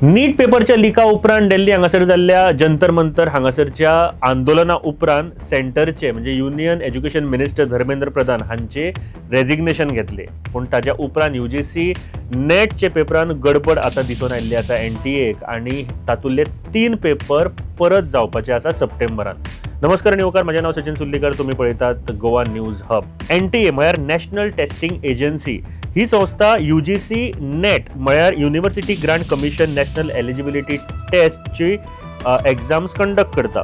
नीट पेपरच्या लिका उपरांत दिल्ली हांगासर जाल्ल्या जंतर मंतर हांगासरच्या आंदोलना उपरांत सेंटरचे म्हणजे union education minister Dharmendra Pradhan हांचे रेजिग्नेशन घेतले. पूण ताच्या उपरांत यूजीसी नेटचे पेपरान गडबड आतां दिसून आयिल्ली आसा एनटीएक आनी तातूंतले 3 पेपर परत जावपाचे आसा सप्टेंबरान. नमस्कार आनी येवकार, म्हजें नांव सचिन सुर्लीकर, तुमी पळयतात गोवा न्यूज हब. एनटीए म्हळ्यार नॅशनल टेस्टिंग एजन्सी ही संस्था यूजीसी नेट म्हळ्यार University Grant Commission National Eligibility टेस्टची exams conduct करता.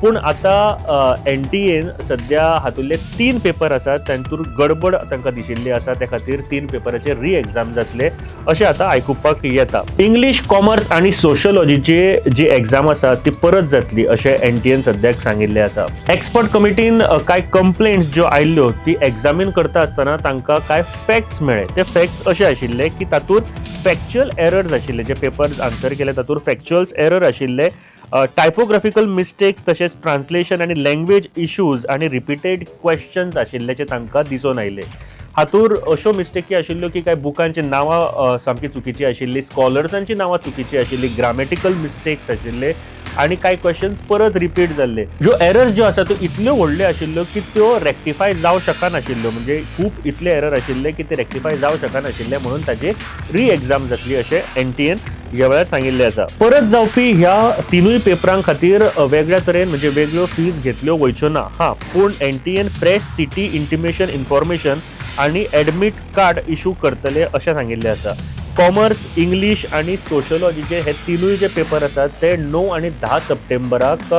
पूण आतां एनटीएन सद्या हातूंतले 3 पेपर आसात तातूंत गडबड तांकां दिशिल्ली आसा, त्या खातीर 3 पेपराचे री एग्जाम जातले अशें आतां आयकुपाक येता. इंग्लीश, कॉमर्स आनी सोशलॉजीची जी एग्जाम आसा ती परत जातली अशें एनटीएन सद्याक सांगिल्लें आसा. एक्सपर्ट कमिटीन कांय कंप्लेंट्स ज्यो आयिल्ल्यो ती एग्जामीन करता आसतना तांकां कांय फॅक्ट्स मेळ्ळे. ते फॅक्ट्स अशे आशिल्ले की तातूंत फॅक्च्युअल एरर्स आशिल्ले, जे पेपर आन्सर केले तातूंत फॅक्च्युअल्स एरर आशिल्ले, टायपोग्राफिकल मिस्टेक्स तशेंच ट्रान्सलेशन आनी लँग्वेज इश्यूज आनी रिपीटेड क्वेश्चन्स आशिल्ल्याचें तांकां दिसून आयलें. हातूर अश्यो मिस्टेकी आशिल्ल्यो की कांय बुकांची नांवां सामकी चुकीची आशिल्ली, स्कॉलर्सांची नांवां चुकीची आशिल्ली, ग्रामेटिकल मिस्टेक्स आशिल्ले आनी कांय क्वेश्चन्स परत रिपीट जाल्ले. ह्यो एरर्स ज्यो आसा त्यो इतल्यो व्हडल्यो आशिल्ल्यो की त्यो रेक्टिफाय जावं शकनाशिल्ल्यो, म्हणजे खूब इतले एरर आशिल्ले की ते रेक्टिफाय जावं शकनाशिल्ले, म्हणून ताची री एग्जाम जातली अशें एनटीएन ह्या वेळार सांगिल्लें आसा. परत जावपी ह्या 3 पेपरां खातीर वेगळ्या तरेन म्हणजे वेगळ्यो फीज घेतल्यो वयच्यो ना. हां, पूण NTN fresh city intimation information आनी एडमीट कार्ड इशू करतले अशें सांगिल्लें आसा. कॉमर्स, इंग्लीश आनी सोशलॉजीचे हे 3 जे पेपर आसात ते 9 आनी 10 सप्टेंबराक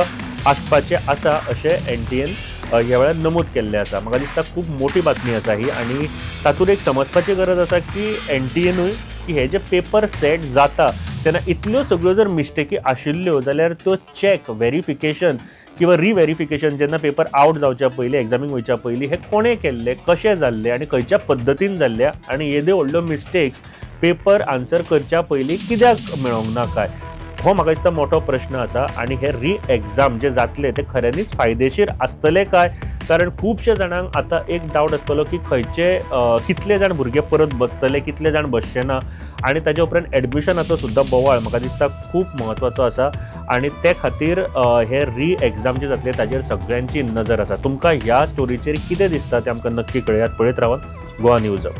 आसपाचे आसा अशें एनटीएन ह्या वेळार नमूद केल्लें आसा. म्हाका दिसता खूब मोठी बातमी आसा ही आनी तातूंत एक समजपाची गरज आसा की एनटीएनूय की हे जे पेपर सेट जाता तेन्ना इतल्यो सगळ्यो जर मिस्टेकी आशिल्ल्यो जाल्यार त्यो चॅक व्हेरिफिकेशन किंवा रिव्हेरिफिकेशन जेन्ना पेपर आवट जावच्या पयलीं, एग्जामीक वयच्या पयलीं हे कोणें केल्ले, कशें जाल्ले आनी खंयच्या पद्दतीन जाल्ले आनी येद्यो व्हडल्यो मिस्टेक्स पेपर आन्सर करच्या पयलीं कित्याक मेळोंक ना काय, हो म्हाका दिसता मोठो प्रश्न आसा. आनी हे री एग्जाम जे जातले ते खऱ्यांनीच फायदेशीर आसतले काय, कारण खुबशे जाणांक आतां एक डावट आसतलो की खंयचे कितले जाण भुरगे परत बसतले, कितले जाण बसचे ना आनी ताच्या उपरांत एडमिशनाचो सुद्दां बोवाळ म्हाका दिसता खूब म्हत्वाचो आसा आनी ते खातीर हे री एग्जाम जे जातले ताजेर सगळ्यांची नजर आसा. तुमकां ह्या स्टोरीचेर कितें दिसता तें आमकां नक्की कळयात. पळयत रावात गोवा न्यूज हब.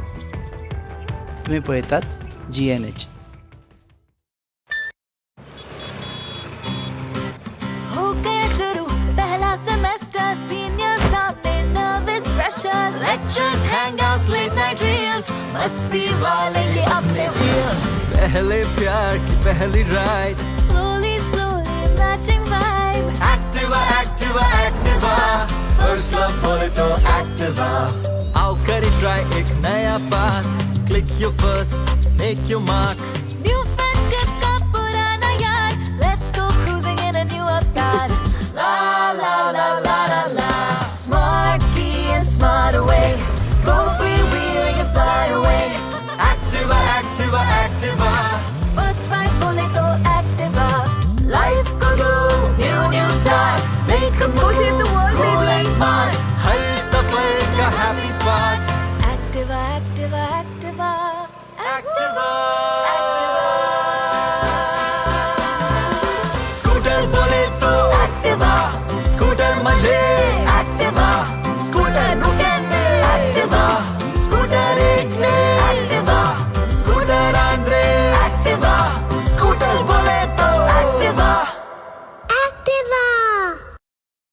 तुम्ही पळयतात GNH. हो गया शुरू पहला सेमेस्टर, सीनियर सामने nervous pressure, lectures, hangouts, late night reels, मस्ती वाले ये अपने व्हील्स। पहले प्यार की पहली ride, slowly slowly matching vibe, Activa Activa Activa, first love बोले तो एक्टिवा। आओ करे ट्राई एक नया path, click your first, make your mark, new friendship का पुराना यार, let's go cruising in a new avatar. La la la la la la, smart key and smart away, go freewheeling and fly away. Activa Activa Activa, first ride बोले तो Activa, life co do new new start, make a Go save the world, cool baby. And smart, हर सफर का happy part, Activa Activa Activa Activa. Scooter बोले तो Activa, scooter मजे